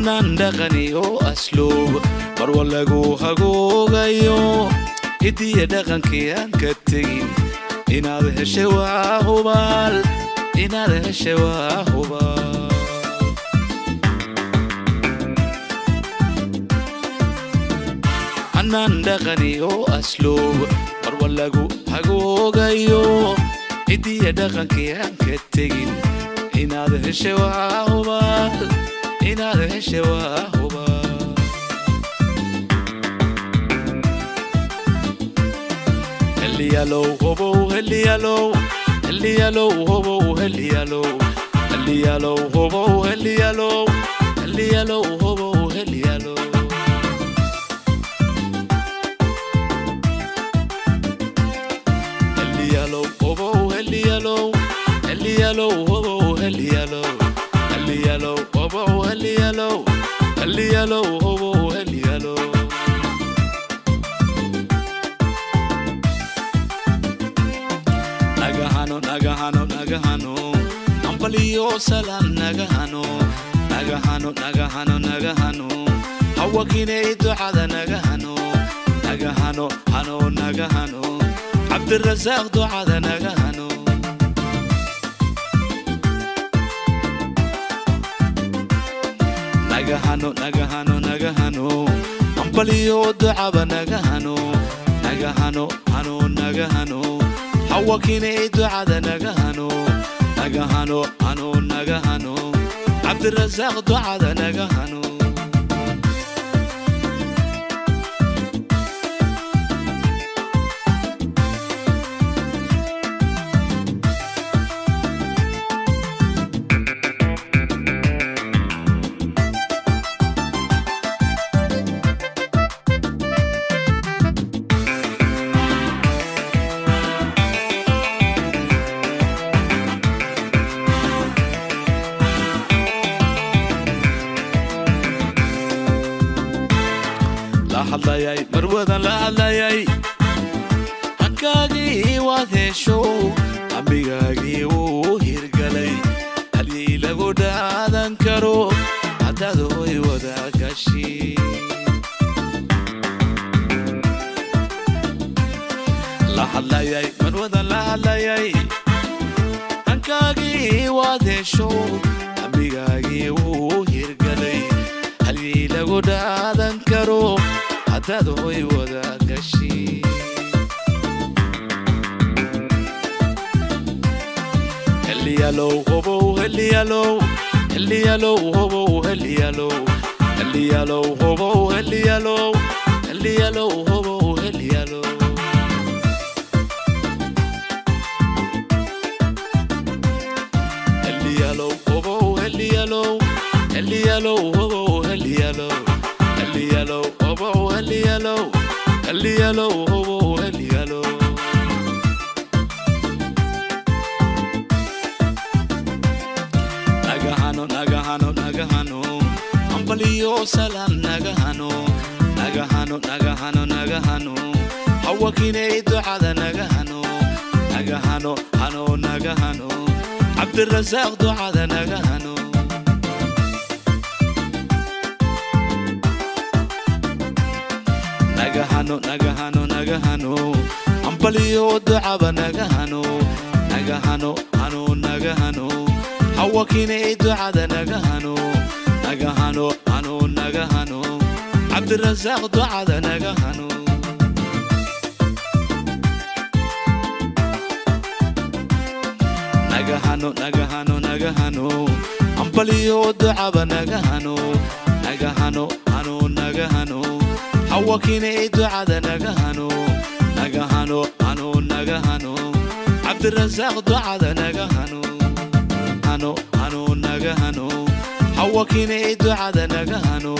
Hanaan dhaqan iyo asluub marwa lagu hagoogayo, hidiya dhaqankii aan ka tegin, inaad heshay waa hubaal, inaad heshay waa hubaal. Hanaan dhaqan iyo asluub marwa lagu hagoogayo, hidiya dhaqankii aan ka tegin, inaad heshay waa hubaal, inaad heshay waa hubaal. Heliyalow hobow, heliyalow, heliyalow hobow, heliyalow, heliyalow hobow, heliyalow, heliyalow hobow, heliyalow. Heliyalow hobow, heliyalow, heliyalow hobow, heliyalow, heliyalow hobow, heliyalow, heliyalow hobow, heliyalow. Nagahano, nagahano, nagahano, hambaliyo salaan nagahano, nagahano, nagahano, nagahano, hawakinay ducada nagahano, nagahano hano, nagahano, Cabdirasaaq ducada nagahano. Nagahano, nagahano, nagahano, hambaliyo ducaba nagahano, nagahano hano, nagahano, hawakinay ducada nagahano, nagahano hano, nagahano, Cabdirasaaq ducada nagahano. La hadlayay marwadan, la hadlayay, hankaagii waad hesho, ambigaagii wuu hirgalay, halyey lagu dhaadan karo haddaad hoy wada gashi. La hadlayay marwadan, la hadlayay, hankaagii waad hesho, ambigaagii wuu hirgalay, halyey lagu dhaadan karo haddaad hoy wada gashi. Heliyalow hobow, heliyalow, heliyalow hobow, heliyalow, heliyalow hobow, heliyalow, heliyalow hobow, heliyalow. Heliyalow hobow, heliyalow, heliyalow hobow, heliyalow, heliyalow hobow, heliyalow, heliyalow hobow, heliyalow. Nagahano, nagahano, nagahano, hambaliyo salaan nagahano, nagahano, nagahano, nagahano, hawakinay ducada nagahano, nagahano hano, nagahano, Cabdirasaaq ducada nagahano. Nagahano, nagahano, nagahano, hambaliyo ducaba nagahano, nagahano hano, nagahano, hawakinay ducada nagahano, nagahano hano, nagahano, Cabdirasaaq ducada nagahano. Nagahano, nagahano, nagahano, hambaliyo ducaba nagahano, nagahano hano, nagahano, hawakinay ducada nagahano, nagahano hano, nagahano, Cabdirasaaq ducada nagahano, hano hano, nagahano, hawakinay ducada nagahano.